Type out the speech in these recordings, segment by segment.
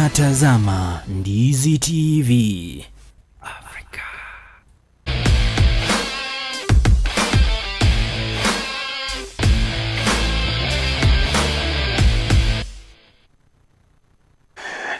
Unatazama Ndizi TV Afrika.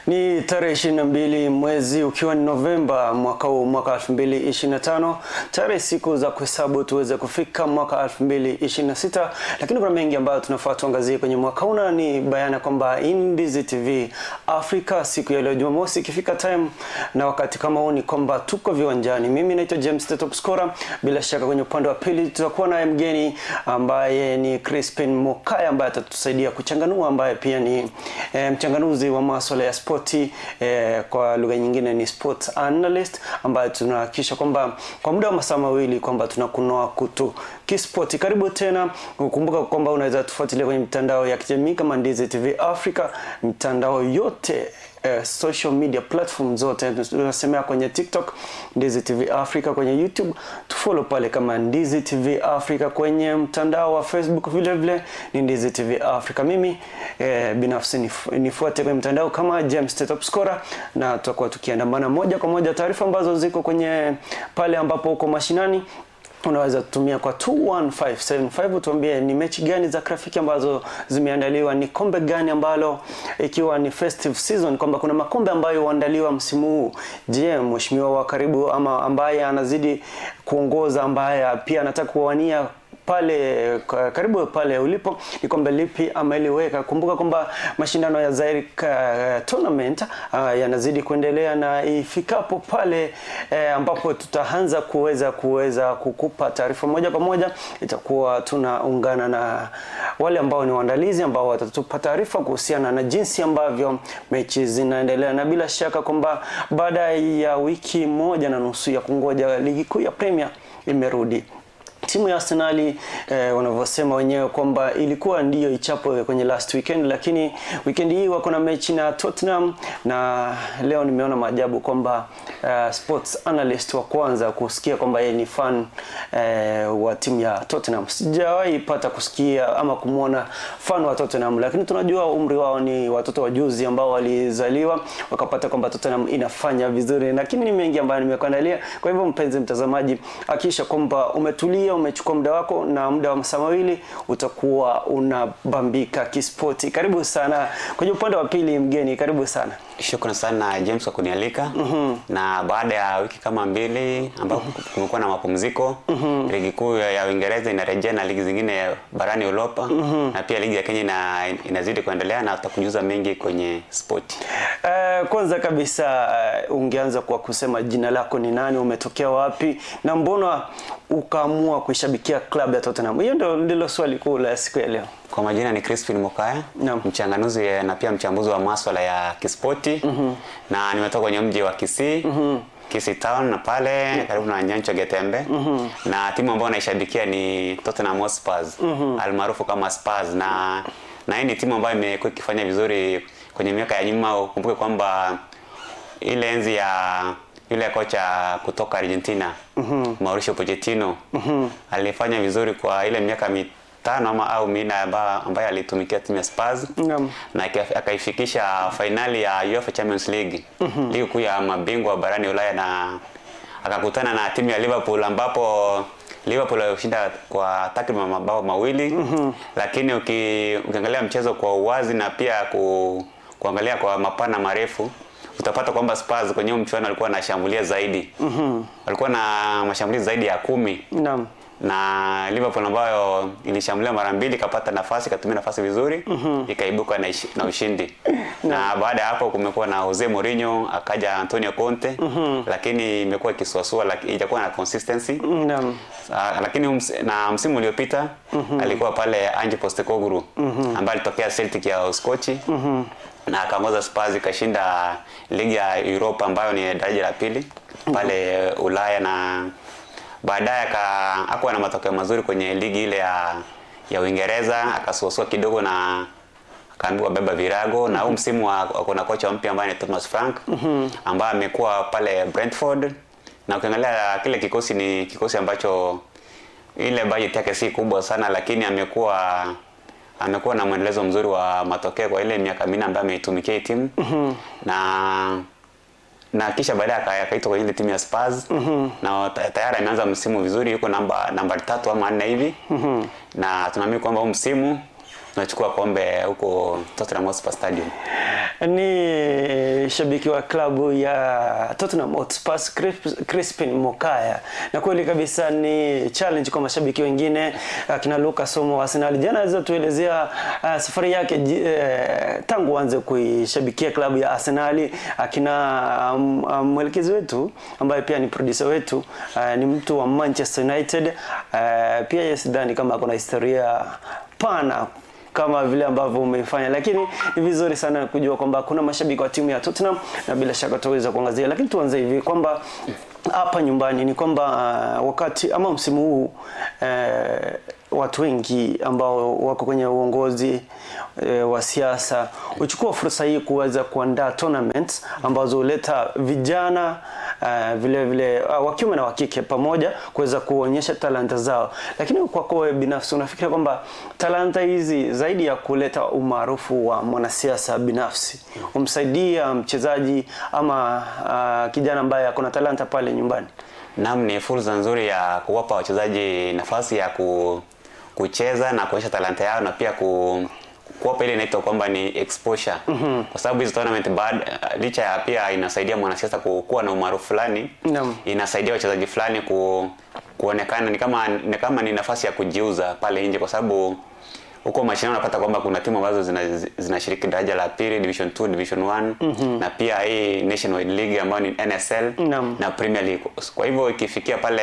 Ni tarehe 22 mwezi ukiwa ni Novemba mwaka huu mwaka 2025, tarehe siku za kuhesabu tuweze kufika mwaka 2026, lakini kuna mengi ambayo tunafaa tuangazie kwenye mwaka huu, na ni bayana kwamba Ndizi TV Afrika siku ya leo Jumamosi ikifika time na wakati kama huu ni kwamba tuko viwanjani. Mimi naitwa James the Top Scorer. Bila shaka kwenye upande wa pili tutakuwa na mgeni ambaye ni Crispin Mokaya ambaye atatusaidia kuchanganua, ambaye pia ni mchanganuzi wa masuala ya sport, kwa lugha nyingine ni sports analyst, ambaye tunahakikisha kwamba kwa muda wa masaa mawili kwamba tunakunoa kutu kispoti. Karibu tena. Ukumbuka kwamba unaweza tufuatilia kwenye mitandao ya kijamii kama Ndizi TV Africa, mitandao yote, social media platform zote. Tunasemea kwenye TikTok Ndizi TV Africa, kwenye YouTube tufollow pale kama Ndizi TV Africa, kwenye mtandao wa Facebook vile vile ni Ndizi TV Africa. Mimi binafsi nifuate kwenye mtandao kama James the Top Scorer, na tutakuwa tukiandamana moja kwa moja taarifa ambazo ziko kwenye pale ambapo uko mashinani. Unaweza kutumia kwa 21575 utuambie ni mechi gani za grafiki ambazo zimeandaliwa, ni kombe gani ambalo, ikiwa ni festive season, kwamba kuna makombe ambayo huandaliwa msimu huu. Je, mheshimiwa wa karibu ama ambaye anazidi kuongoza, ambaye pia anataka kuwania pale karibu pale ulipo, ni kombe lipi ama iliweka? Kumbuka kwamba mashindano ya Zaire tournament yanazidi kuendelea, na ifikapo pale ambapo tutaanza kuweza kukupa taarifa moja kwa moja, itakuwa tunaungana na wale ambao ni waandalizi ambao watatupa taarifa kuhusiana na jinsi ambavyo mechi zinaendelea. Na bila shaka kwamba baada ya wiki 1.5 ya kungoja, ligi kuu ya Premier imerudi. Timu ya Arsenal wanavyosema wenyewe kwamba ilikuwa ndiyo ichapo kwenye last weekend, lakini weekend hii wako na mechi na Tottenham, na leo nimeona maajabu kwamba sports analyst wa kwanza kusikia kwamba yeye ni fan wa timu ya Tottenham. Sijawahi pata kusikia ama kumuona fan wa Tottenham, lakini tunajua umri wao ni watoto wajuzi ambao walizaliwa wakapata kwamba Tottenham inafanya vizuri, lakini ni mengi ambayo nimekuandalia. Kwa hivyo mpenzi mtazamaji, hakikisha kwamba umetulia, umechukua muda wako, na muda wa masaa mawili utakuwa unabambika kispoti. Karibu sana kwenye upande wa pili mgeni, karibu sana. Shukrani sana James kwa kunialika. Na baada ya wiki kama mbili ambapo kumekuwa na mapumziko, ligi kuu ya Uingereza inarejea na ligi zingine barani Europa, na pia ligi ya Kenya inazidi kuendelea, na tutakujuza mengi kwenye spoti. Kwanza kabisa ungeanza kwa kusema jina lako ni nani, umetokea wapi, na mbona ukaamua kuishabikia klabu ya Tottenham? Hiyo ndio ndilo swali kuu la siku ya leo. Kwa majina ni Crispin Mokaya, mchanganuzi na pia mchambuzi wa masuala ya kispoti. Na nimetoka kwenye mji wa Kisii, Kisii Town, na pale karibu na Nyancho Getembe. Na timu ambayo naishabikia ni Tottenham Hotspur, almaarufu kama Spurs, na hii ni timu ambayo imekuwa ikifanya vizuri kwenye miaka ya nyuma. Ukumbuke kwamba ile enzi ya yule kocha kutoka Argentina, Mauricio Pochettino, alifanya vizuri kwa ile miaka 5 ama au 4 ambayo alitumikia timu ya Spurs, na akaifikisha finali ya UEFA Champions League, ligi kuu ya mabingwa barani Ulaya, na akakutana na timu ya Liverpool ambapo Liverpool walishinda kwa takriban mabao 2. Lakini ukiangalia mchezo kwa uwazi na pia kuangalia kwa mapana marefu, utapata kwamba Spurs kwenye mchuano walikuwa wanashambulia zaidi. Walikuwa na mashambulizi zaidi ya 10. Naam. Na Liverpool ambayo ilishambulia mara 2 ikapata nafasi, ikatumia nafasi vizuri, ikaibuka na ushindi. Na baada ya hapo kumekuwa na Jose Mourinho, akaja Antonio Conte, lakini imekuwa ikisuasua, lakini haijakuwa na consistency. Naam. Lakini na msimu uliopita alikuwa pale Ange Postecoglou, ambaye alitokea Celtic ya Uskochi, na akaongoza Spurs ikashinda ligi ya Europa ambayo ni daraja la pili pale Ulaya, na baadaye hakuwa na matokeo mazuri kwenye ligi ile ya Uingereza, akasuasua kidogo na akaambiwa beba virago. Na huu msimu kuna kocha mpya ambaye ni Thomas Frank, ambaye amekuwa pale Brentford, na ukiangalia kile kikosi ni kikosi ambacho ile budget yake si kubwa sana, lakini amekuwa Amekuwa na mwendelezo mzuri wa matokeo kwa ile miaka minne ambayo ameitumikia timu. Na kisha baadaye akaitwa kwenye ile timu ya Spurs. Na tayari ameanza msimu vizuri, yuko namba 3 ama 4 hivi. Na tunaamini kwamba huu msimu tunachukua kombe huko Tottenham Hotspur Stadium. Ni shabiki wa klabu ya Tottenham Hotspur, Crispin Mokaya, na kweli kabisa ni challenge kwa mashabiki wengine akina Lucas Somo wa Arsenal. Jana aliweza tuelezea safari yake tangu aanze kuishabikia klabu ya Arsenal. Akina mwelekezi wetu ambaye pia ni producer wetu ni mtu wa Manchester United, pia yeye sidhani kama kuna historia pana kama vile ambavyo umeifanya, lakini ni vizuri sana kujua kwamba kuna mashabiki wa timu ya Tottenham na bila shaka tutaweza kuangazia. Lakini tuanze hivi kwamba hapa nyumbani ni kwamba wakati ama msimu huu watu wengi ambao wako kwenye uongozi wa siasa uchukua fursa hii kuweza kuandaa tournaments ambazo huleta vijana vile vile wa kiume na wa kike pamoja kuweza kuonyesha talanta zao. Lakini kwako wewe binafsi unafikiria kwamba talanta hizi zaidi ya kuleta umaarufu wa mwanasiasa binafsi umsaidia mchezaji ama kijana ambaye ako na talanta pale nyumbani? Naam, ni fursa nzuri ya kuwapa wachezaji nafasi ya kucheza na kuonyesha talanta yao, na pia kuwapa ile inaitwa kwamba ni exposure. Kwa sababu hizo tournament licha ya pia inasaidia mwanasiasa kuwa na umaarufu fulani, inasaidia wachezaji fulani kuonekana, ni kama ni nafasi ya kujiuza pale nje, kwa sababu huko mashinani unapata kwamba kuna timu ambazo zinashiriki daraja la pili, Division 2, Division 1, na pia hii Nationwide League ambayo ni NSL na Premier League. Kwa hivyo ikifikia pale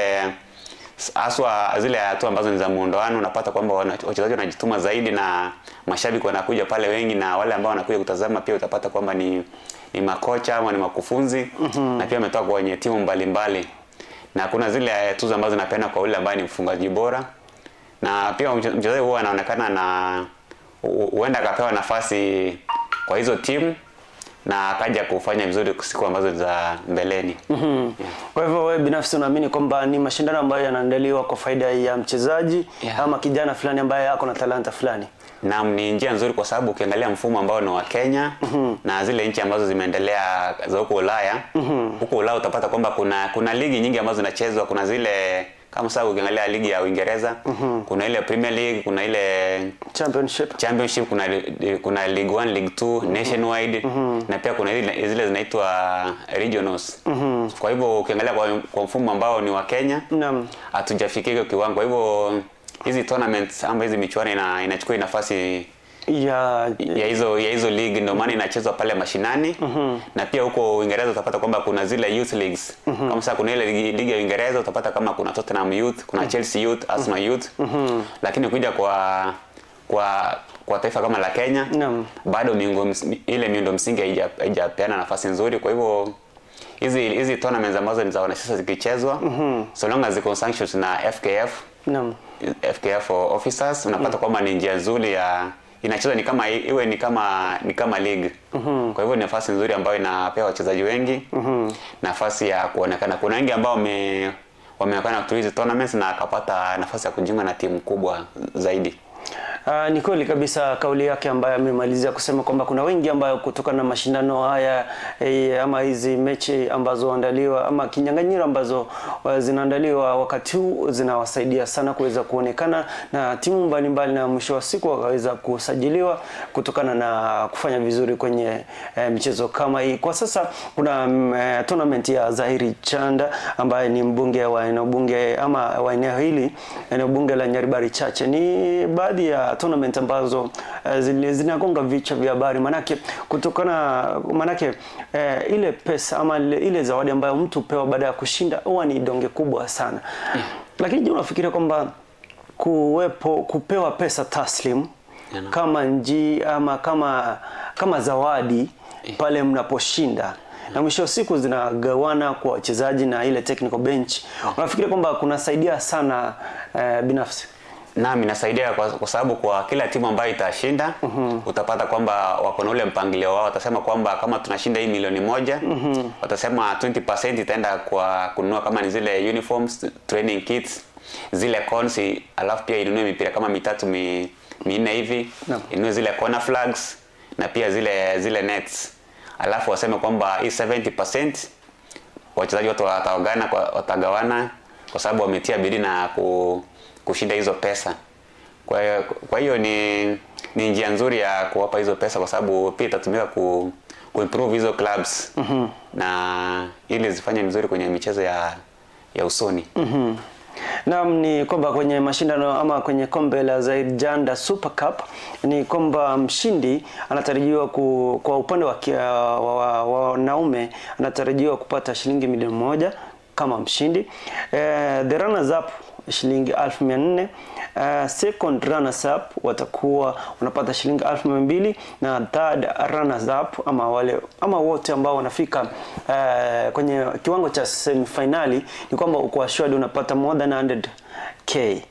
haswa zile hatua ambazo ni za muondoano, unapata kwamba wachezaji wanajituma zaidi na mashabiki wanakuja pale wengi, na wale ambao wanakuja kutazama pia utapata kwamba ni makocha ama ni makufunzi, na pia wametoka kwenye timu mbalimbali. Na kuna zile tuzo ambazo zinapeana kwa yule ambaye ni mfungaji bora, na pia mchezaji huwa anaonekana na huenda akapewa nafasi kwa hizo timu na akaja kufanya vizuri siku ambazo za mbeleni. Yeah. Kwa hivyo wewe binafsi unaamini kwamba ni mashindano ambayo yanaandaliwa kwa faida ya mchezaji ama kijana fulani ambaye ako na talanta fulani? Naam, ni njia nzuri kwa sababu ukiangalia mfumo ambao ni wa Kenya na zile nchi ambazo zimeendelea za huko Ulaya, huko Ulaya utapata kwamba kuna ligi nyingi ambazo zinachezwa. Kuna zile kama sasa ukiangalia ligi ya Uingereza, kuna ile Premier League, kuna ile Championship, kuna League 1, League 2, Nationwide, na pia kuna zile zinaitwa regionals. Kwa hivyo ukiangalia kwa mfumo ambao ni wa Kenya, hatujafikia hiyo kiwango. Kwa hivyo hizi tournaments ama hizi michuano inachukua nafasi ya hizo league, ndio maana inachezwa pale mashinani. Na pia huko Uingereza utapata kwamba kuna zile youth leagues. Kama sasa kuna ile ligi ya Uingereza utapata kama kuna Tottenham Youth, kuna Chelsea Youth, Arsenal Youth. Lakini ukija kwa taifa kama la Kenya, bado ile miundo msingi haijapeana nafasi nzuri. Kwa hivyo hizi tournaments ambazo ni za wanasiasa zikichezwa, so long as ziko sanctioned na FKF, FKF officers, unapata kwamba ni njia nzuri ya inachezwa, ni kama iwe ni kama league. Kwa hivyo ni nafasi nzuri ambayo inapewa wachezaji wengi nafasi ya kuonekana. Kuna wengi ambao wameonekana kutoka hizi tournaments na akapata nafasi ya kujiunga na timu kubwa zaidi. Ni kweli kabisa kauli yake ambayo amemalizia kusema kwamba kuna wengi ambayo kutokana na mashindano haya ama hizi mechi ambazo andaliwa ama kinyang'anyiro ambazo zinaandaliwa wakati huu zinawasaidia sana kuweza kuonekana na timu mbalimbali, na mwisho wa siku wakaweza kusajiliwa kutokana na kufanya vizuri kwenye michezo kama hii. Kwa sasa kuna tournament ya Zahiri Chanda ambaye ni mbunge wa eneo bunge ama wa eneo hili, eneo bunge la Nyaribari Chache. Ni baadhi ya tournament ambazo zinagonga vichwa vya habari, manake kutokana manake ile pesa ama ile zawadi ambayo mtu pewa baada ya kushinda huwa ni donge kubwa sana. Lakini je, unafikiria kwamba kupewa pesa taslim kama njia ama kama zawadi pale mnaposhinda na mwisho wa siku zinagawana kwa wachezaji na ile technical bench, unafikiria kwamba kunasaidia sana binafsi? Naam, inasaidia kwa sababu kwa kila timu ambayo itashinda utapata kwamba wako na ule mpangilio wao. Watasema kwamba kama tunashinda hii 1,000,000, watasema 20% itaenda kwa kununua kama ni zile uniforms, training kits, zile cones, alafu pia inunue mipira kama mitatu minne hivi, inunue zile corner flags na pia zile nets, alafu waseme kwamba hii 70% wachezaji wote watagawana kwa sababu wametia bidii na kushinda hizo pesa. Kwa hiyo ni njia nzuri ya kuwapa hizo pesa, kwa sababu pia itatumika kuimprove hizo clubs na ili zifanye vizuri kwenye michezo ya usoni. Naam, ni kwamba kwenye mashindano ama kwenye kombe la Zaid Janda Super Cup ni kwamba mshindi anatarajiwa kwa upande wa wanaume anatarajiwa kupata shilingi 1,000,000 kama mshindi. The runners up shilingi 1,400. Second runners up watakuwa wanapata shilingi 2,200 na third runners up ama wale ama wote ambao wanafika kwenye kiwango cha semifinali ni kwamba uko assured unapata more than 100k.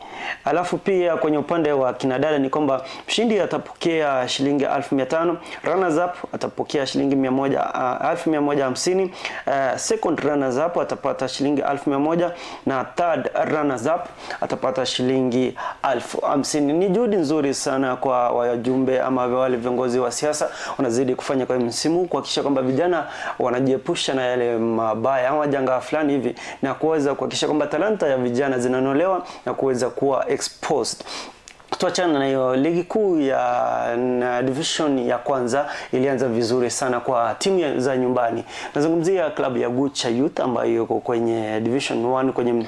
Alafu pia kwenye upande wa kinadada ni kwamba mshindi atapokea shilingi 1,500, runners up atapokea shilingi 1,150, second runners up atapata shilingi 1,100 na third runners up atapata shilingi 50,000. Ni juhudi nzuri sana kwa wajumbe ama wale viongozi wa siasa wanazidi kufanya kwa msimu kuhakikisha kwamba vijana wanajiepusha na yale mabaya ama janga fulani hivi na kuweza kuhakikisha kwamba talanta ya vijana zinanolewa na kuweza kuwa exposed. Tuachana na hiyo. Ligi kuu ya division ya kwanza ilianza vizuri sana kwa timu za nyumbani. Nazungumzia klabu ya Gucha Youth ambayo iko kwenye division 1 kwenye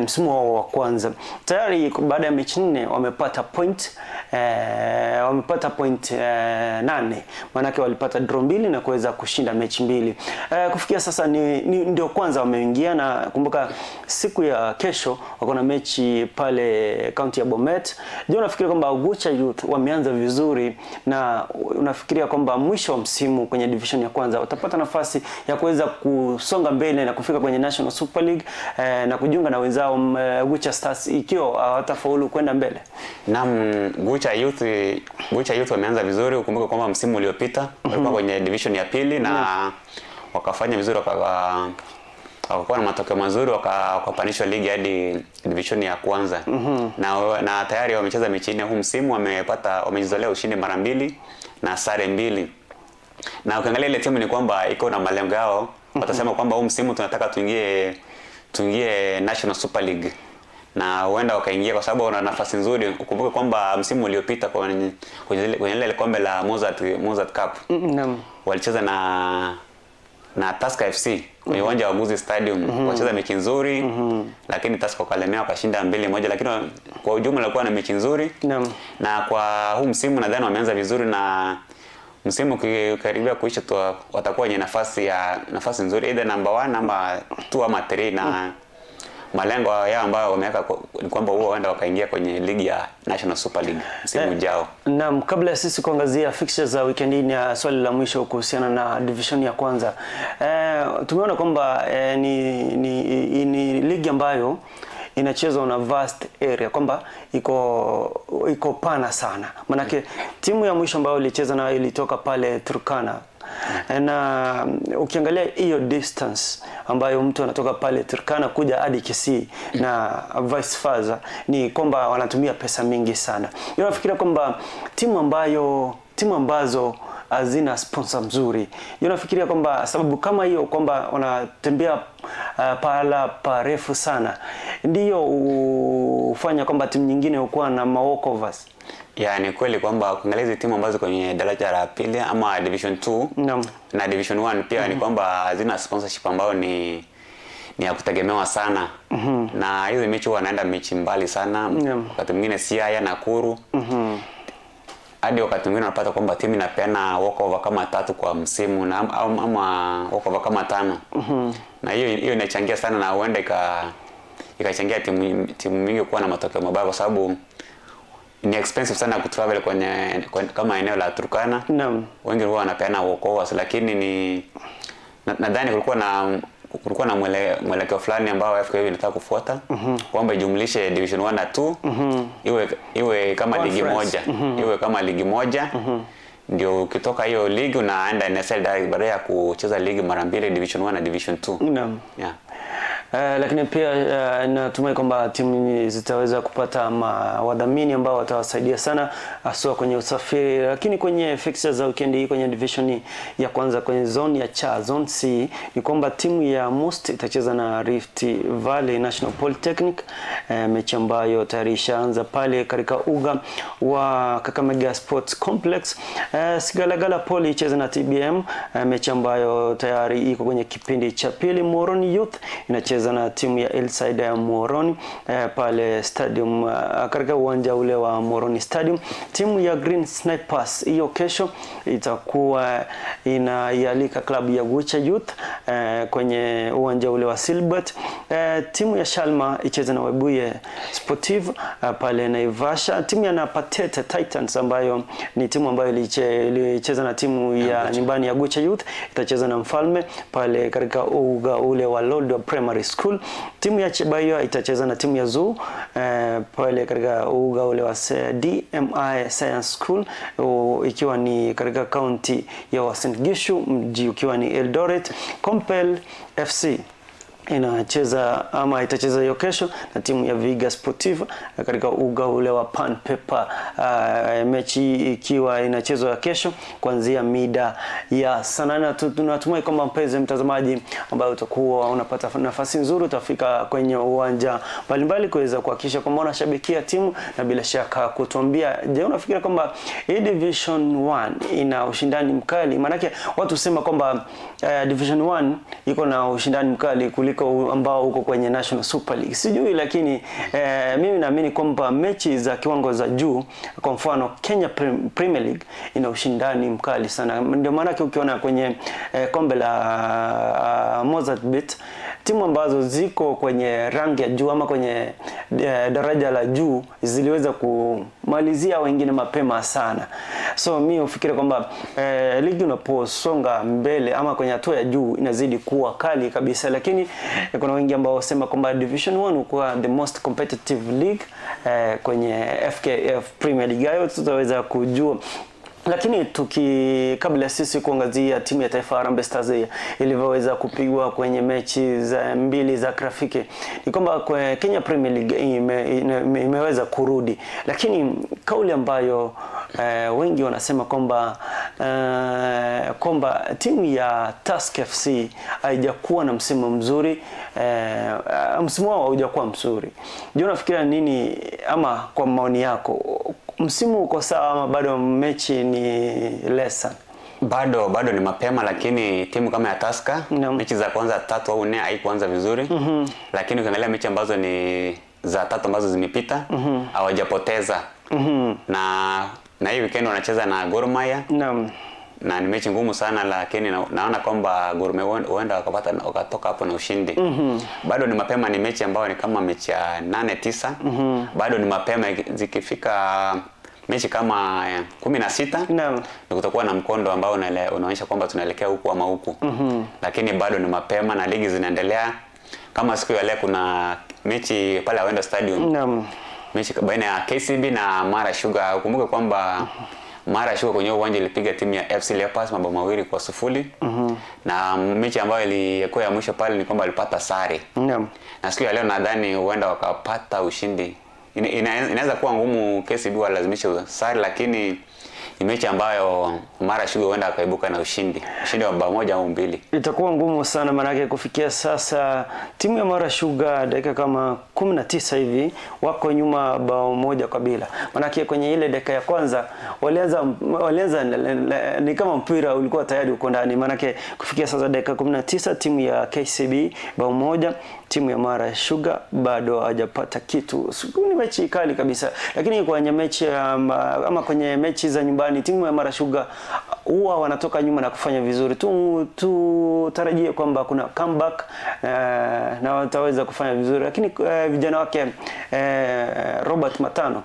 msimu wao wa kwanza. Tayari baada ya mechi 4 wamepata point wamepata point 8. Maana walipata draw 2 na kuweza kushinda mechi 2. Kufikia sasa ni ndio kwanza wameingia, na kumbuka siku ya kesho wako na mechi pale county ya Bomet. Je, unafikiria kwamba Gucha Youth wameanza vizuri na unafikiria kwamba mwisho wa msimu kwenye division ya kwanza watapata nafasi ya kuweza kusonga mbele na kufika kwenye National Super League na kujiunga na wenzao Gucha Stars ikiwa hawatafaulu kwenda mbele? Naam, Gucha Youth wameanza vizuri. Ukumbuke kwamba msimu uliopita walikuwa kwenye division ya pili na wakafanya vizuri, wakakuwa na matokeo mazuri, wakapandishwa ligi hadi division ya kwanza. Na tayari wamecheza mechi 4 huu msimu, wamejizolea ushindi mara 2 na sare 2. Na ukiangalia ile timu ni kwamba iko na malengo yao. Watasema kwamba huu msimu tunataka tuingie National Super League. Na huenda wakaingia kwa sababu wana nafasi nzuri. Ukumbuke kwamba msimu uliopita kwenye ile kombe la Mozart Cup walicheza na Tusker FC kwenye uwanja wa Gusii Stadium. Wacheza mechi nzuri, lakini Tusker wakalemea wakashinda 2-1, lakini kwa ujumla walikuwa na mechi nzuri. Na kwa huu msimu nadhani wameanza vizuri, na msimu ukikaribia kuisha watakuwa wenye nafasi nzuri, either number 1 ama 2 ama 3, na malengo yao ambayo wameweka ni kwamba huo waenda wakaingia kwenye ligi ya National Super League msimu ujao. Naam, kabla ya sisi kuangazia fixtures za weekend hii, ni swali la mwisho kuhusiana na division ya kwanza. Tumeona kwamba ni ligi ambayo inachezwa na vast area, kwamba iko pana sana. Manake timu ya mwisho ambayo ilicheza nayo ilitoka pale Turkana. Na ukiangalia hiyo distance ambayo mtu anatoka pale Turkana kuja hadi Kisii na vice versa, ni kwamba wanatumia pesa mingi sana. Unafikiria kwamba timu ambazo hazina sponsor mzuri, unafikiria kwamba sababu kama hiyo kwamba wanatembea pahala parefu sana ndiyo hufanya kwamba timu nyingine hukuwa na walkovers? Ya, ni kweli kwamba ukiangalia hizi timu ambazo kwenye daraja la pili ama division 2 na division 1 pia ni kwamba hazina sponsorship ambayo ni ya kutegemewa sana. Na hizi mechi huwa wanaenda mechi mbali sana. Wakati mwingine Siaya, Nakuru. Hadi wakati mwingine unapata kwamba timu inapeana walkover kama 3 kwa msimu na ama walkover kama 5. Na hiyo inachangia sana, na huenda ikachangia timu mingi kuwa na matokeo mabaya kwa sababu ni expensive sana kutravel kwenye kama eneo la Turkana. Wengi huwa wanapeana walkovers, lakini ni nadhani kulikuwa na mwelekeo fulani ambao FKF inataka kufuata, kwamba ijumlishe division 1 na 2 iwe kama ligi moja. Iwe kama ligi moja. Ndio ukitoka hiyo ligi unaenda NSL direct baada ya kucheza ligi mara 2, division 1 na division 2. Naam. Yeah. Lakini pia natumai kwamba timu zitaweza kupata wadhamini ambao watawasaidia sana haswa kwenye usafiri. Lakini kwenye fixtures za weekend hii kwenye division ya kwanza kwenye zone ya cha zone C ni kwamba timu ya Must itacheza na Rift Valley National Polytechnic, mechi ambayo tayari ishaanza pale katika uga wa Kakamega Sports Complex. Sigalagala Poly icheza na TBM, mechi ambayo tayari iko kwenye kipindi cha pili. Moroni Youth inacheza na timu ya Hillside ya Moroni pale stadium, katika uwanja ule wa Moroni Stadium. Timu ya Green Snipers hiyo kesho itakuwa inaialika klabu ya Gucha Youth kwenye uwanja ule wa Silbert. Timu ya Shalma icheza na Webuye Sportive pale Naivasha. Timu ya Napatete Titans ambayo ni timu ambayo ilicheza na timu ya nyumbani ya Gucha Youth itacheza na Mfalme pale katika uga ule wa Lodwar Primary School. Timu ya Chebayo itacheza na timu ya Zoo pale katika uga ule wa DMI Science School, ikiwa ni katika county ya Uasin Gishu, mji ukiwa ni Eldoret. Compel FC inacheza ama itacheza hiyo kesho na timu ya Viga Sportive katika uga ule wa Pan Paper, mechi ikiwa inachezwa kesho kuanzia mida ya saa 8. Tunatumai kwamba mpenzi mtazamaji ambaye utakuwa unapata nafasi nzuri utafika kwenye uwanja mbalimbali kuweza kuhakikisha kwamba unashabikia timu na bila shaka kutuambia, je, unafikiri kwamba hii Division 1 ina ushindani mkali? Maanake watu husema kwamba Division 1 iko na ushindani mkali kuliko ambao uko kwenye National Super League. Sijui, lakini mimi naamini kwamba mechi za kiwango za juu, kwa mfano Kenya Premier League ina ushindani mkali sana. Ndio maana ukiona kwenye kombe la Mozart Bet, timu ambazo ziko kwenye rangi ya juu ama kwenye daraja la juu ziliweza kumalizia wengine mapema sana. So mimi ufikiri kwamba ligi unaposonga mbele ama kwenye hatua ya juu inazidi kuwa kali kabisa. Lakini kuna wengi ambao wasema kwamba Division 1 huwa the most competitive league kwenye FKF Premier League. Hayo tutaweza kujua. Lakini kabla sisi kuangazia timu ya taifa Harambee Stars ilivyoweza kupigwa kwenye mechi za mbili za kirafiki, ni kwamba kwa Kenya Premier League imeweza kurudi. Lakini kauli ambayo wengi wanasema kwamba timu ya Tusker FC haijakuwa na msimu mzuri, msimu wao haujakuwa mzuri. Je, unafikiria nini, ama kwa maoni yako msimu uko sawa ama bado mechi ni lesson? Bado ni mapema, lakini timu kama ya Tusker mechi za kwanza 3 au 4 haikuanza vizuri. Lakini ukiangalia mechi ambazo ni za 3 ambazo zimepita hawajapoteza. Na hii weekend wanacheza na Gor Mahia. Na ni mechi ngumu sana, lakini naona kwamba Gor Mahia huenda wakatoka hapo na ushindi. Bado ni mapema, ni mechi ambayo ni kama mechi ya 8 9. Bado ni mapema, zikifika mechi kama 16 kutakuwa na mkondo ambao unaonyesha kwamba tunaelekea huku ama huku. Lakini bado ni mapema na ligi zinaendelea. Kama siku ya leo kuna mechi pale Awendo Stadium. Mechi baina ya KCB na Mara Sugar. Ukumbuke kwamba Mara Sugar kwenye uwanja ilipiga timu ya FC Leopards mabao 2-0. Na mechi ambayo ilikuwa ya mwisho pale ni kwamba walipata sare. Na siku ya leo nadhani huenda wakapata ushindi. Inaweza kuwa ngumu KCB walazimisha sare, lakini ni mechi ambayo Mara Sugar huenda akaibuka na ushindi wa bao 1 au 2. Itakuwa ngumu sana maanake kufikia sasa timu ya Mara Sugar dakika kama 19 hivi wako nyuma bao 1-0. Maanake kwenye ile dakika ya kwanza walianza ni kama mpira ulikuwa tayari uko ndani. Maanake kufikia sasa dakika 19 timu ya KCB bao 1, timu ya Mara Sugar bado hajapata kitu. Ni mechi kali kabisa. Lakini kwenye mechi ama kwenye mechi za nyumbani timu ya Mara Sugar huwa wanatoka nyuma na kufanya vizuri. Tutarajie kwamba kuna comeback na wataweza kufanya vizuri. Lakini vijana wake Robert Matano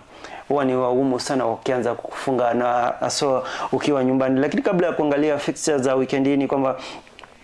huwa ni wagumu sana wakianza kufunga na aso ukiwa nyumbani. Lakini kabla ya kuangalia fixtures za weekend hii ni kwamba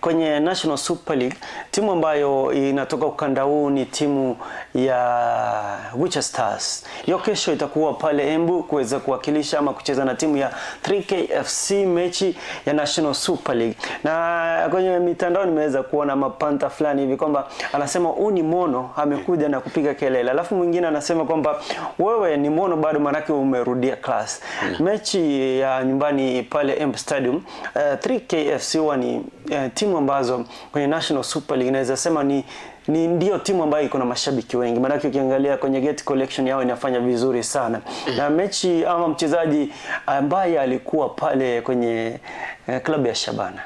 kwenye National Super League timu ambayo inatoka ukanda huu ni timu ya Gucha Stars. Hiyo kesho itakuwa pale Embu kuweza kuwakilisha ama kucheza na timu ya 3KFC mechi ya National Super League. Na kwenye mitandao nimeweza kuona mapanta fulani hivi kwamba anasema huu ni mono amekuja na kupiga kelele. Alafu mwingine anasema kwamba wewe ni mono bado manake umerudia class. Mechi ya nyumbani pale Embu Stadium, 3KFC huwa ni timu ambazo kwenye National Super League naweza sema ni ndio timu ambayo iko na mashabiki wengi, maanake ukiangalia kwenye gate collection yao inafanya vizuri sana. Na mechi ama mchezaji ambaye alikuwa pale kwenye klabu ya Shabana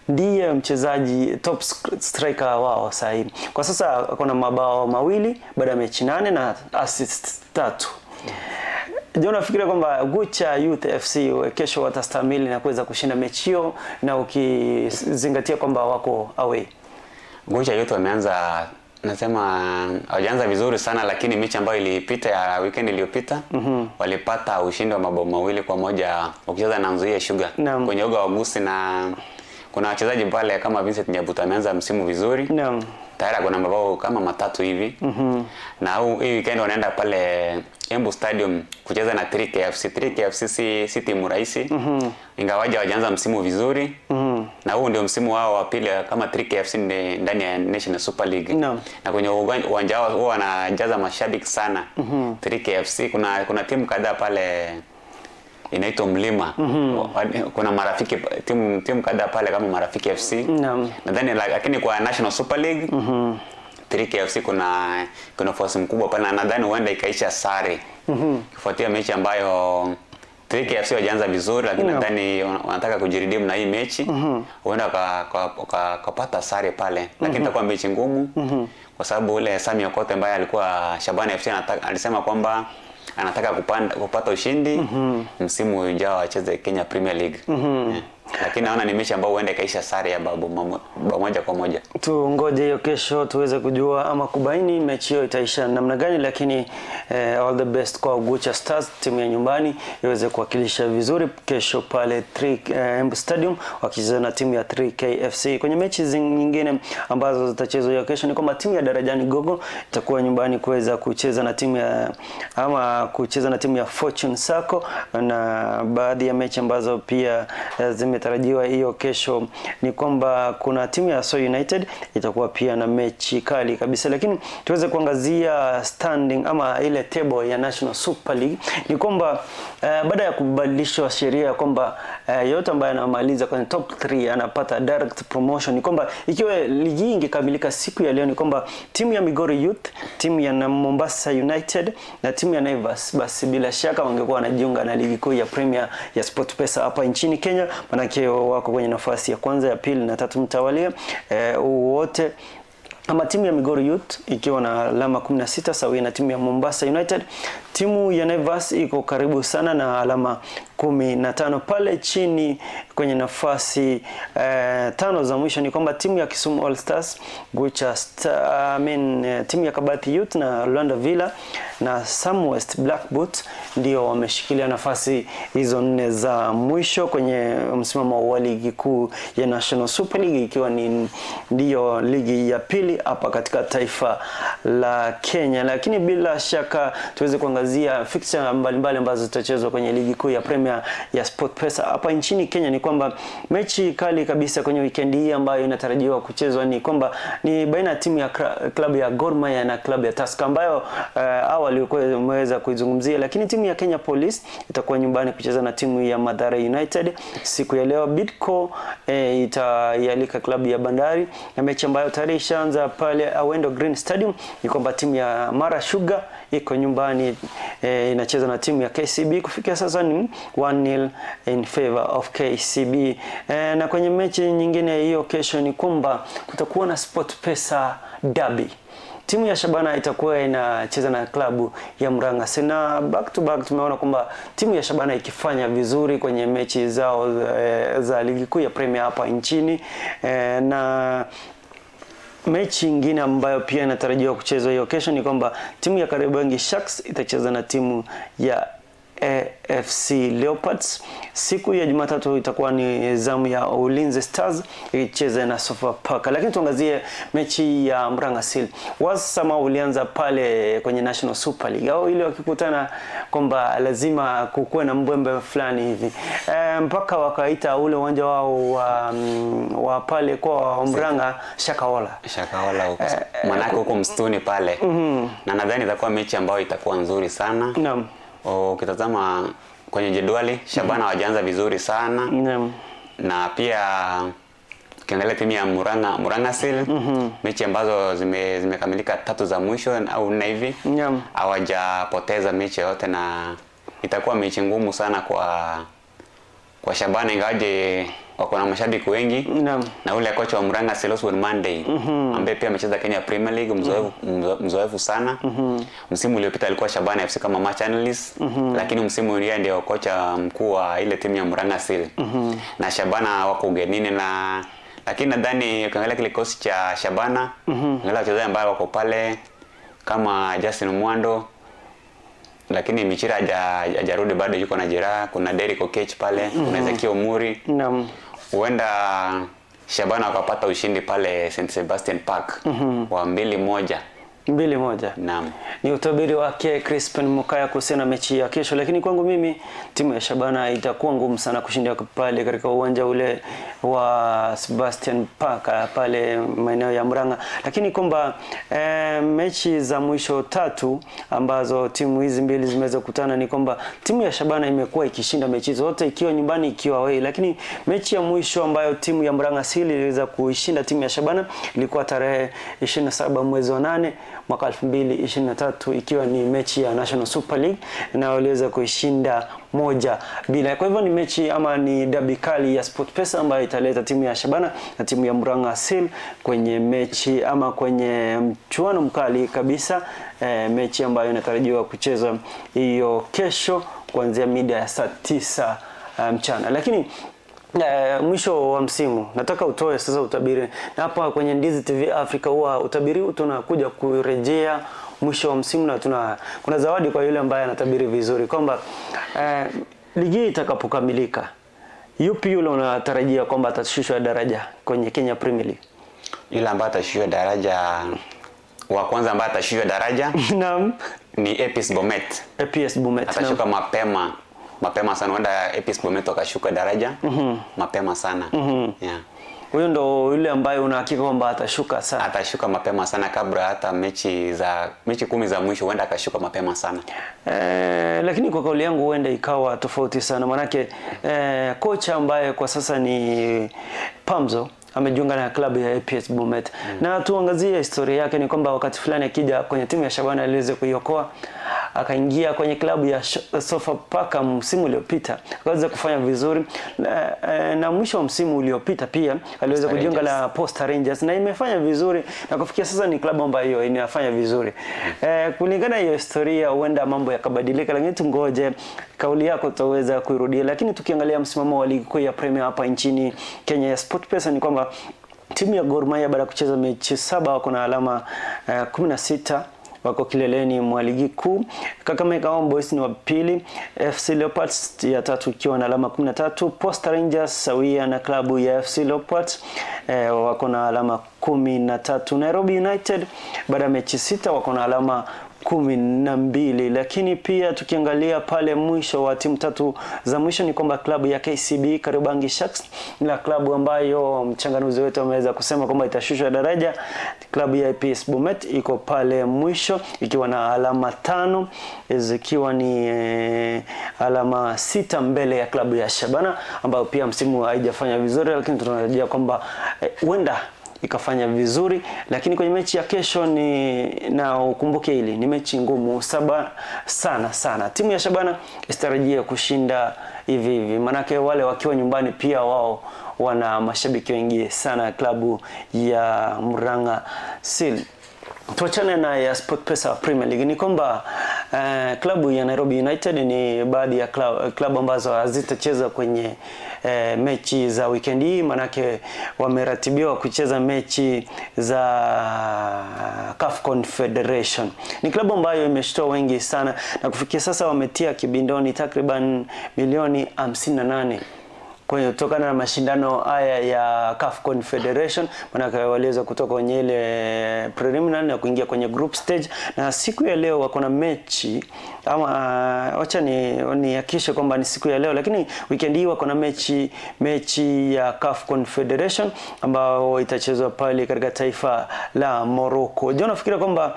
ndiye mchezaji top striker wao sasa hivi. Kwa sasa kuna mabao 2 baada ya mechi 8 na assist 3. Je, unafikiria kwamba Gucha Youth FC kesho watastahimili na kuweza kushinda mechi hiyo, na ukizingatia kwamba wako away? Gucha Youth wameanza, nasema hawajaanza vizuri sana, lakini mechi ambayo ilipita ya weekend iliyopita walipata ushindi wa mabao 2-1 wakicheza na Nzoia Sugar kwenye uga wa Gusii, na kuna wachezaji pale kama Vincent Nyabuta ameanza msimu vizuri. Naam. Tayari kuna mabao kama 3 hivi. Na hii weekend wanaenda pale Embu Stadium kucheza na 3KFC. 3KFC si timu rahisi. Ingawaje hawajaanza msimu vizuri. Na huu ndio msimu wao wa pili kama 3KFC ndani ya National Super League. Na kwenye uwanja wao huwa wanajaza mashabiki sana. 3KFC kuna timu kadhaa pale inaitwa Mlima. Kuna marafiki timu kadhaa pale kama Marafiki FC. Nadhani lakini kwa National Super League 3KFC kuna force mkubwa pale, na nadhani huenda ikaisha sare. Kufuatia mechi ambayo 3KFC wajaanza vizuri, lakini nadhani wanataka kujiredeem na hii mechi. Huenda kapata sare pale, lakini itakuwa mechi ngumu kwa sababu ule Sami Okote ambaye alikuwa Shabana FC alisema kwamba anataka kupata ushindi msimu ujao acheze Kenya Premier League. Lakini naona ni mechi ambayo huenda ikaisha sare ya bao 1-1. Tungoje hiyo kesho tuweze kujua ama kubaini mechi hiyo itaisha namna gani, lakini all the best kwa Gucha Stars, timu ya nyumbani iweze kuwakilisha vizuri kesho pale Embu Stadium wakicheza na timu ya 3KFC. Kwenye mechi nyingine ambazo zitachezwa hiyo kesho ni kwamba timu ya Darajani Gogo itakuwa nyumbani kuweza kucheza na timu ya ama kucheza na timu ya Fortune Sacco, na baadhi ya mechi ambazo pia zimetarajiwa hiyo kesho ni kwamba kuna timu ya So United itakuwa pia na mechi kali kabisa. Lakini tuweze kuangazia standing ama ile table ya National Super League ni kwamba baada ya kubadilishwa sheria kwamba yote ambaye anamaliza kwenye top 3 anapata direct promotion, ni kwamba ikiwa ligi ingekamilika siku ya leo ni kwamba timu ya Migori Youth, timu ya Mombasa United na timu ya Naivas basi bila shaka wangekuwa wanajiunga na ligi kuu ya Premier ya SportPesa hapa nchini Kenya, manake wako kwenye nafasi ya kwanza, ya pili na tatu mtawalia wote ama timu ya Migori Youth ikiwa na alama 16 sawia na timu ya Mombasa United. Timu ya Naivas iko karibu sana na alama 15. Pale chini kwenye nafasi 5 za mwisho ni kwamba timu ya Kisumu All Stars, Gucha Star, timu ya Kabati Youth na Luanda Villa na Samwest Black Boot ndio wameshikilia nafasi hizo 4 za mwisho kwenye msimamo wa ligi kuu ya National Super League, ikiwa ni ndio ligi ya pili hapa katika taifa la Kenya. Lakini bila shaka tuweze kuangazia fixture mbalimbali ambazo zitachezwa kwenye ligi kuu ya Premier ya SportPesa hapa nchini Kenya. Ni kwamba mechi kali kabisa kwenye weekend hii ambayo inatarajiwa kuchezwa ni kwamba ni baina ya timu ya klabu ya Gor Mahia na klabu ya Tusker ambayo awali umeweza kuizungumzia. Lakini timu ya Kenya Police itakuwa nyumbani kucheza na timu ya Mathare United siku ya leo. Bidco itaialika klabu ya Bandari, na mechi ambayo tayari ishaanza pale Awendo Green Stadium ni kwamba timu ya Mara Sugar iko nyumbani inacheza na timu ya KCB. Kufikia sasa ni 1-0 in favor of KCB. Na kwenye mechi nyingine hiyo kesho ni kwamba kutakuwa na SportPesa Derby. Timu ya Shabana itakuwa inacheza na klabu ya Murang'a. Na back to back tumeona kwamba timu ya Shabana ikifanya vizuri kwenye mechi zao za ligi kuu ya Premier hapa nchini. Na mechi nyingine ambayo pia inatarajiwa kuchezwa hiyo kesho ni kwamba timu ya Kariobangi Sharks itacheza na timu ya AFC Leopards. Siku ya Jumatatu itakuwa ni zamu ya Ulinzi Stars ikicheza na Sofapaka. Lakini tuangazie mechi ya Murang'a Seal. Wasama ulianza pale kwenye National Super League au ile wakikutana kwamba lazima kukuwe na mbwembe fulani hivi, mpaka wakaita ule uwanja wao wa pale kwa Murang'a Shakahola. Shakahola huko. Manake huko msituni pale. Na nadhani itakuwa mechi ambayo itakuwa nzuri sana. Naam. Ukitazama kwenye jedwali Shabana hawajaanza vizuri sana. Naam. Na pia ukiangalia timu ya Murang'a Seal, mechi ambazo zimekamilika 3 za mwisho au 4 hivi, hawajapoteza mechi yote, na itakuwa mechi ngumu sana kwa Shabana, ingawaje wako na mashabiki wengi. Na ule kocha wa Murang'a Seal Osborne Monday, ambaye pia amecheza Kenya Premier League, mzoefu sana. Msimu uliopita alikuwa Shabana FC kama match analyst, lakini msimu huu ndio kocha mkuu wa ile timu ya Murang'a Seal. Na Shabana wako ugenini, na lakini nadhani ukiangalia kile kikosi cha Shabana, angalia wachezaji ambao wako pale kama Justin Mwando, lakini Michira hajarudi bado, yuko na jeraha. Kuna Derrick Okech pale, kuna Ezekiel Muri. Huenda Shabana wakapata ushindi pale St Sebastian Park wa 2-1. 2-1. Naam. Ni utabiri wake Crispin Mokaya kuhusiana na mechi ya kesho, lakini kwangu mimi timu ya Shabana itakuwa ngumu sana kushinda pale katika uwanja ule wa Sebastian Park pale maeneo ya Murang'a. Lakini kwamba mechi za mwisho 3 ambazo timu hizi mbili zimeweza kukutana ni kwamba timu ya Shabana imekuwa ikishinda mechi zote ikiwa nyumbani ikiwa away, lakini mechi ya mwisho ambayo timu ya Murang'a Seal iliweza kuishinda timu ya Shabana ilikuwa tarehe 27 mwezi wa 8 mwaka 2023, ikiwa ni mechi ya National Super League, na waliweza kuishinda 1-0. Kwa hivyo ni mechi ama ni dabi kali ya SportPesa ambayo italeta timu ya Shabana na timu ya Murang'a Seal kwenye mechi ama kwenye mchuano mkali kabisa, mechi ambayo inatarajiwa kuchezwa hiyo kesho kuanzia mida ya saa 9 mchana. Lakini mwisho wa msimu nataka utoe sasa utabiri, na hapa kwenye Ndizi TV Africa huwa utabiri tunakuja kurejea mwisho wa msimu, na kuna zawadi kwa yule ambaye anatabiri vizuri kwamba ligi itakapokamilika, yupi yule unatarajia kwamba atashushwa daraja kwenye Kenya Premier League? Yule ambaye atashushwa daraja wa kwanza ambaye atashushwa daraja naam, ni APS Bomet. APS Bomet atashuka mapema sana, huenda APS Bomet akashuka daraja mapema sana. Yeah. Huyo ndo yule ambaye una hakika kwamba atashuka sana. Atashuka mapema sana kabla hata mechi 10 za mwisho, huenda akashuka mapema sana. Lakini kwa kauli yangu huenda ikawa tofauti sana, manake kocha ambaye kwa sasa ni Pamzo amejiunga na klabu ya APS Bomet. Na tuangazie historia yake, ni kwamba wakati fulani akija kwenye timu ya Shabana aliweza kuiokoa, akaingia kwenye klabu ya Sofapaka msimu uliopita akaweza kufanya vizuri, na mwisho wa msimu uliopita pia aliweza kujiunga na Posta Rangers na imefanya vizuri, na kufikia sasa ni klabu ambayo inafanya vizuri. Kulingana hiyo historia huenda mambo yakabadilika, lakini tungoje kauli yako tutaweza kuirudia. Lakini tukiangalia msimamo wa ligi kuu ya Premier hapa nchini Kenya ya SportPesa ni kwamba timu ya Gor Mahia baada ya kucheza mechi 7 wako na alama 16, wako kileleni mwa ligi kuu. Kakamega Homeboyz ni wa pili, FC Leopards ya tatu ikiwa na alama 13, Posta Rangers sawia na klabu ya FC Leopards wako na alama 13. Nairobi United baada ya mechi 6 wako na alama 12. Lakini pia tukiangalia pale mwisho wa timu tatu za mwisho ni kwamba klabu ya KCB Kariobangi Sharks na klabu ambayo mchanganuzi wetu ameweza kusema kwamba itashushwa daraja, klabu ya APS Bomet iko pale mwisho ikiwa na alama 5, zikiwa ni alama 6 mbele ya klabu ya Shabana ambayo pia msimu haijafanya vizuri, lakini tunatarajia kwamba huenda ikafanya vizuri. Lakini kwenye mechi ya kesho ni na ukumbuke hili ni mechi ngumu sana sana. Timu ya Shabana isitarajie kushinda hivi hivi, manake wale wakiwa nyumbani pia wao wana mashabiki wengi sana klabu ya Murang'a Seal. Tuachane na ya SportPesa Premier League, ni kwamba klabu ya Nairobi United ni baadhi ya klabu ambazo hazitacheza kwenye mechi za weekend hii, manake wameratibiwa kucheza mechi za CAF Confederation. Ni klabu ambayo imeshtoa wengi sana na kufikia sasa wametia kibindoni takriban milioni 58 kwa hiyo kutokana na mashindano haya ya CAF Confederation, manake waliweza kutoka kwenye ile preliminary na kuingia kwenye group stage, na siku ya leo wako na mechi ama wacha nihakikishe kwamba ni siku ya leo, lakini weekend hii wako na mechi ya CAF Confederation ambayo itachezwa pale katika taifa la Morocco. Je, unafikiria kwamba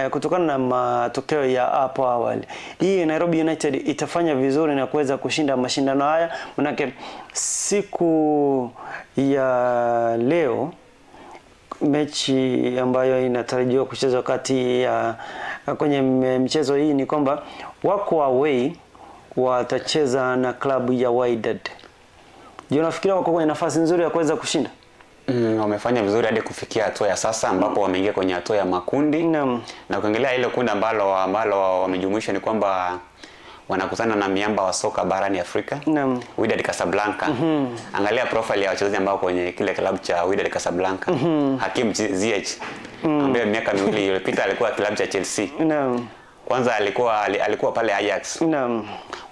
kutokana na matokeo ya hapo awali hii Nairobi United itafanya vizuri na kuweza kushinda mashindano haya? Manake siku ya leo mechi ambayo inatarajiwa kuchezwa kati ya kwenye mchezo hii ni kwamba wako away watacheza na klabu ya Wydad. Je, unafikiria wako kwenye nafasi nzuri ya kuweza kushinda? Wamefanya vizuri hadi kufikia hatua ya sasa ambapo wameingia kwenye hatua ya makundi. Na ukiangalia ile kundi ambalo wamejumuishwa ni kwamba wanakutana na miamba wa soka barani Afrika. Wydad Casablanca. Angalia profile ya wachezaji ambao kwenye kile klabu cha Wydad Casablanca. Hakim Ziyech ambaye miaka miwili iliyopita alikuwa klabu cha Chelsea. Kwanza alikuwa pale Ajax.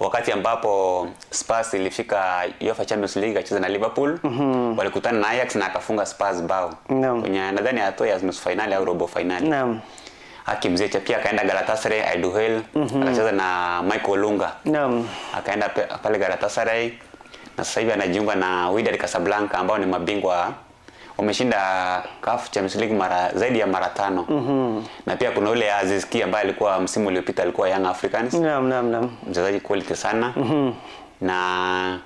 Wakati ambapo Spurs ilifika UEFA Champions League akacheza na Liverpool, walikutana na Ajax na akafunga Spurs bao. Kwenye nadhani hatua ya nusu finali au robo finali. Hakim Ziyech pia akaenda Galatasaray, Aduhel, akacheza na Michael Olunga. Akaenda pale Galatasaray na sasa hivi anajiunga na Wydad Casablanca ambao ni mabingwa, wameshinda CAF Champions League mara zaidi ya mara 5. Na pia kuna ule Aziz Ki ambaye alikuwa msimu uliopita alikuwa Young Africans. Mchezaji quality sana. Na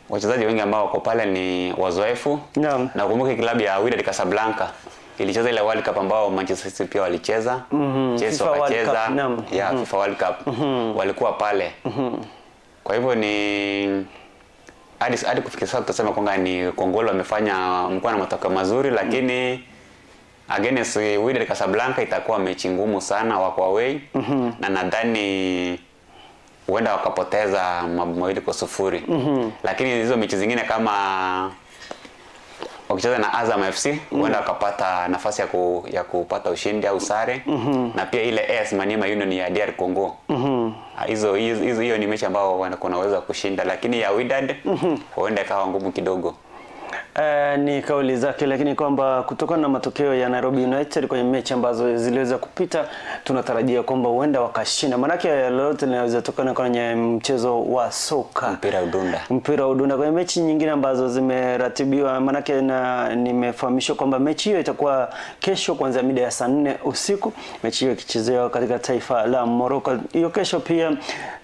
wachezaji wengi ambao wako pale ni wazoefu. Na kumbuke klabu ya Wydad Casablanca ilicheza ile World Cup ambao Manchester City pia walicheza. Chelsea wakacheza. Ya FIFA World Cup. Walikuwa pale. Kwa hivyo ni hadi kufikia sasa tutasema kwamba ni Kongolo wamefanya mkoa na matokeo mazuri, lakini against Wydad Casablanca itakuwa mechi ngumu sana, wako away. Na nadhani huenda wakapoteza 2-0. Lakini hizo mechi zingine kama wakicheza na Azam FC huenda wakapata nafasi ya kupata ushindi au sare. Na pia ile AS Maniema Union ya DR Congo. Hizo hiyo ni mechi ambao wanaweza kushinda, lakini ya Wydad huenda ikawa ngumu kidogo. Ni kauli zake, lakini kwamba kutokana na matokeo ya Nairobi United kwenye mechi ambazo ziliweza kupita tunatarajia kwamba huenda wakashinda. Manake lolote linaweza tokana kwenye mchezo wa soka, mpira udunda. Kwenye mechi nyingine ambazo zimeratibiwa, manake na nimefahamishwa kwamba mechi hiyo itakuwa kesho kuanzia mida ya saa 4 usiku, mechi hiyo ikichezewa katika taifa la Morocco. Hiyo kesho pia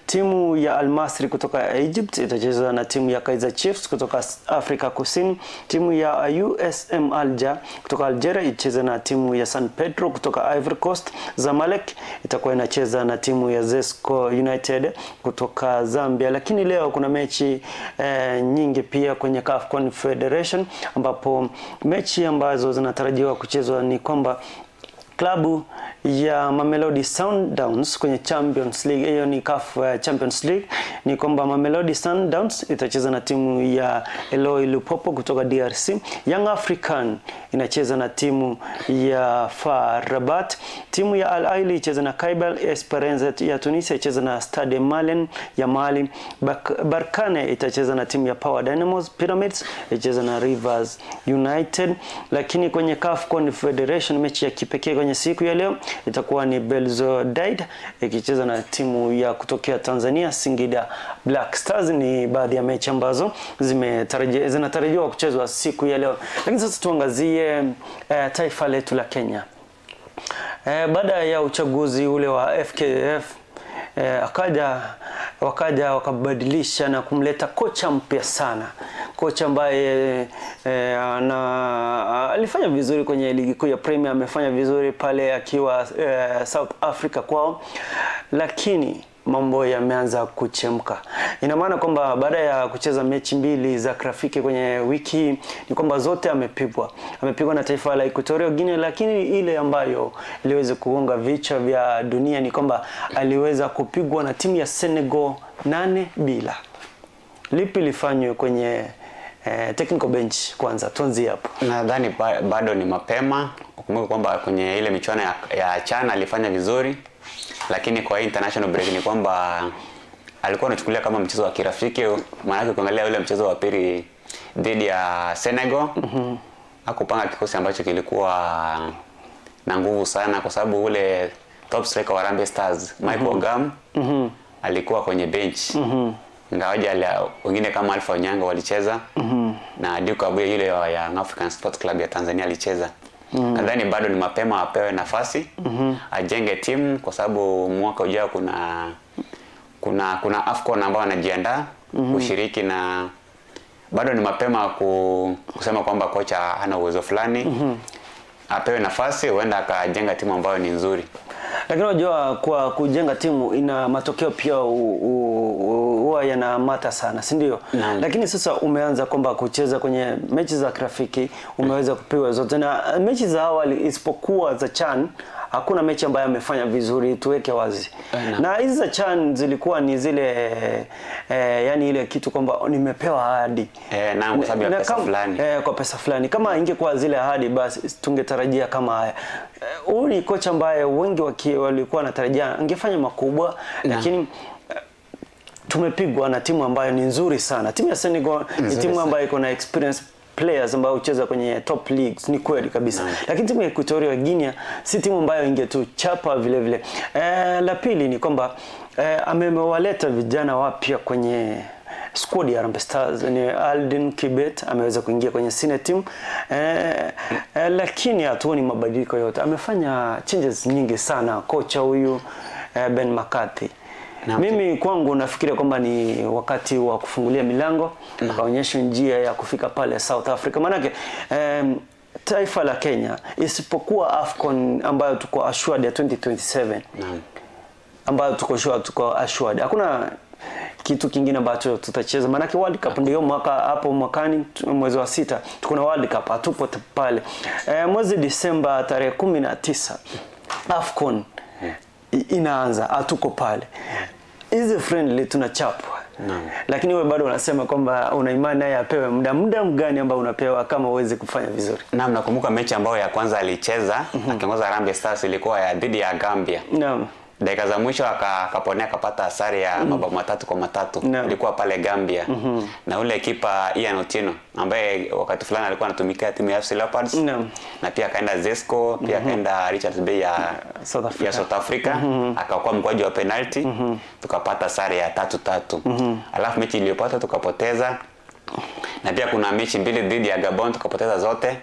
timu ya Al Masry kutoka Egypt itacheza na timu ya Kaizer Chiefs kutoka Afrika Kusini. Timu ya USM Alger kutoka Algeria itacheza na timu ya San Pedro kutoka Ivory Coast. Zamalek itakuwa inacheza na timu ya Zesco United kutoka Zambia. Lakini leo kuna mechi nyingi pia kwenye CAF Confederation, ambapo mechi ambazo zinatarajiwa kuchezwa ni kwamba klabu ya Mamelodi Sundowns kwenye Champions League, hiyo ni CAF Champions League, ni kwamba Mamelodi Sundowns itacheza na timu ya Eloi Lupopo kutoka DRC. Young African inacheza na timu ya FAR Rabat. Timu ya Al Ahly icheza na Kaibal. Esperance ya Tunisia icheza na Stade Malien ya Mali. Barkane itacheza na timu ya Power Dynamos. Pyramids icheza na Rivers United. Lakini kwenye CAF Confederation mechi ya kipekee kwenye siku ya leo itakuwa ni Belouizdad ikicheza na timu ya kutokea Tanzania Singida Black Stars. Ni baadhi ya mechi ambazo zinatarajiwa kuchezwa siku ya leo. Lakini sasa tuangazie taifa letu la Kenya. Baada ya uchaguzi ule wa FKF, wakaja wakabadilisha na kumleta kocha mpya sana, kocha ambaye alifanya vizuri kwenye ligi kuu ya Premier, amefanya vizuri pale akiwa South Africa kwao, lakini mambo yameanza kuchemka. Ina maana kwamba baada ya kucheza mechi mbili za kirafiki kwenye wiki ni kwamba zote amepigwa. Amepigwa na taifa la Equatorial Guinea, lakini ile ambayo iliweza kugonga vichwa vya dunia ni kwamba aliweza kupigwa na timu ya Senegal 8-0. Lipi lifanywe kwenye technical bench kwanza? Tuanzie hapo. Nadhani bado ni mapema. Ukumbuke kwamba kwenye ile michuano ya CHAN alifanya vizuri, lakini kwa hii international break ni kwamba alikuwa anachukulia kama mchezo wa kirafiki. Maana ukiangalia ule mchezo wa pili dhidi ya Senegal, hakupanga kikosi ambacho kilikuwa na nguvu sana, kwa sababu ule top striker wa Harambee Stars Michael Ogam alikuwa kwenye bench. Ingawaje wengine kama Alpha Onyango walicheza, na Duke Abuya yule ya Young African Sports Club ya Tanzania alicheza. Nadhani bado ni mapema apewe nafasi, ajenge timu, kwa sababu mwaka ujao kuna AFCON ambao anajiandaa kushiriki, na bado ni mapema kusema kwamba kocha hana uwezo fulani. Apewe nafasi, huenda akajenga timu ambayo ni nzuri. Lakini unajua kwa kujenga timu ina matokeo pia huwa yanamata sana, si ndio? Lakini sasa umeanza kwamba kucheza kwenye mechi za kirafiki, umeweza kupigwa zote, na mechi za awali isipokuwa za CHAN hakuna mechi ambayo amefanya vizuri, tuweke wazi. Na hizi za CHAN zilikuwa ni zile yani ile kitu kwamba nimepewa ahadi. Na kwa sababu ya pesa fulani. Kwa pesa fulani. Kama ingekuwa zile ahadi basi tungetarajia kama haya. Huyu ni kocha ambaye wengi walikuwa wanatarajia angefanya makubwa, lakini tumepigwa na timu ambayo ni nzuri sana. Timu ya Senegal ni timu ambayo iko na experience players ambao hucheza kwenye top leagues, ni kweli kabisa. Lakini timu ya Equatorial Guinea si timu ambayo ingetuchapa vile vile. La pili ni kwamba amewaleta vijana wapya kwenye squad ya Harambee Stars. Ni Aldin Kibet ameweza kuingia kwenye senior team, lakini hatuoni mabadiliko yote. Amefanya changes nyingi sana kocha huyu Ben McCarthy. Mimi kwangu nafikiria kwamba ni wakati wa kufungulia milango, akaonyesha njia ya kufika pale South Africa. Maanake taifa la Kenya isipokuwa AFCON ambayo tuko assured ya 2027, ambayo tuko sure, tuko assured, hakuna kitu kingine ambacho tutacheza. Maanake World Cup ndio mwaka hapo mwakani mwezi wa 6 tuko na World Cup, hatupo pale. Mwezi Disemba tarehe 19 AFCON inaanza, hatuko pale. Hizi friendly tunachapwa. Lakini wewe bado unasema kwamba una imani naye apewe muda mgani ambao unapewa kama uweze kufanya vizuri? Naam, nakumbuka mechi ambayo ya kwanza alicheza akiongoza Harambee Stars ilikuwa ya dhidi ya Gambia. Naam. Dakika za mwisho akaponea, akapata sare ya mabao 3-3. Ilikuwa pale Gambia. Na ule kipa Ian Otieno ambaye wakati fulani alikuwa anatumikia timu ya FC Leopards. Na pia akaenda Zesco, pia akaenda Richards Bay ya South Africa, akakuwa mkwaju wa penalty, tukapata sare ya 3-3. Alafu mechi iliyopata tukapoteza. Na pia kuna mechi mbili dhidi ya Gabon tukapoteza zote.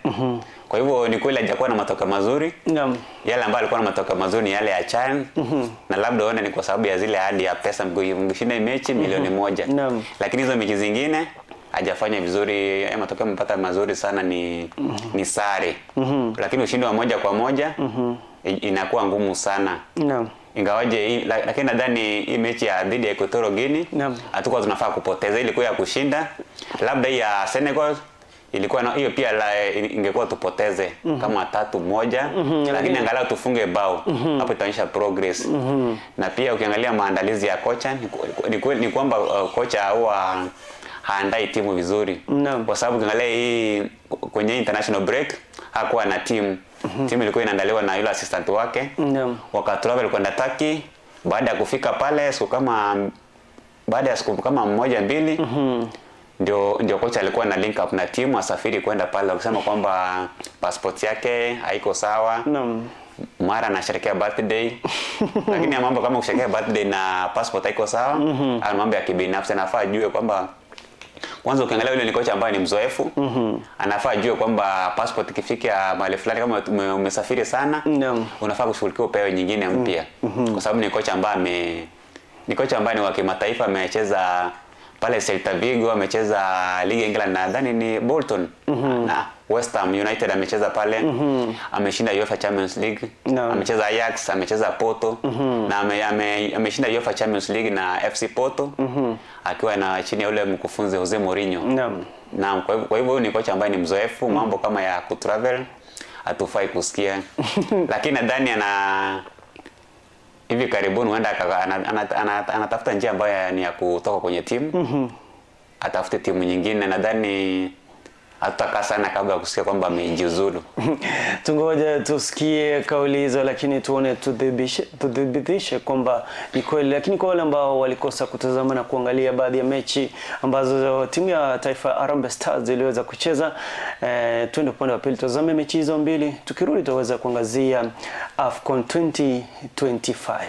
Kwa hivyo ni kweli hajakuwa na matokeo mazuri. Yale ambayo alikuwa na matokeo mazuri ni yale ya CHAN. Na labda uone ni kwa sababu ya zile ahadi ya pesa, mngeshinda mechi milioni 1. Lakini hizo mechi zingine hajafanya vizuri. Matokeo amepata mazuri sana ni sare. Lakini ushindi wa 1-1 inakuwa ngumu sana. Ingawaje, lakini nadhani hii mechi ya dhidi ya Equatorial Guinea hatukuwa tunafaa kupoteza, ilikuwa ya kushinda. Labda hii ya Senegal ilikuwa hiyo pia ingekuwa tupoteze kama 3-1, lakini angalau tufunge bao. Hapo itaonyesha progress. Na pia ukiangalia maandalizi ya kocha ni kwamba kocha huwa haandai timu vizuri. Kwa sababu ukiangalia hii kwenye international break hakuwa na timu. Timu ilikuwa inaandaliwa na yule assistant wake. Wakatravel kwenda Turkey. Baada ya kufika pale baada ya siku kama 1-2 ndio kocha alikuwa na link up na timu asafiri kwenda pale, wakisema kwamba passport yake haiko sawa. Mara anasherehekea birthday. Lakini mambo kama kusherehekea birthday na passport haiko sawa, au mambo ya kibinafsi, anafaa ajue kwamba kwanza ukiangalia yule ni kocha ambaye ni mzoefu, anafaa ajue kwamba passport ikifika mahali fulani kama umesafiri sana, unafaa kushughulikia upewe nyingine mpya. Kwa sababu ni kocha ambaye ni wa kimataifa, amecheza Pale Celta Vigo amecheza ligi ya England, nadhani ni Bolton na West Ham United amecheza pale. Ameshinda UEFA Champions League. Amecheza Ajax, amecheza Porto na ameshinda UEFA Champions League na FC Porto akiwa na chini ya ule mkufunzi Jose Mourinho. Naam, kwa hivyo huyu ni kocha ambaye ni mzoefu, mambo kama ya kutravel hatufai kusikia. Lakini nadhani ana hivi karibuni huenda anatafuta njia ambayo ni ya kutoka kwenye timu. Atafute timu nyingine, nadhani hatutakaa sana kabla ya kusikia kwamba amejiuzulu. Tungoja tusikie kauli hizo, lakini tuone tudhibitishe kwamba ni kweli. Lakini kwa wale ambao walikosa kutazama na kuangalia baadhi ya mechi ambazo timu ya taifa Harambee Stars iliweza kucheza, twende upande wa pili tazame mechi hizo mbili. Tukirudi tutaweza kuangazia AFCON 2025.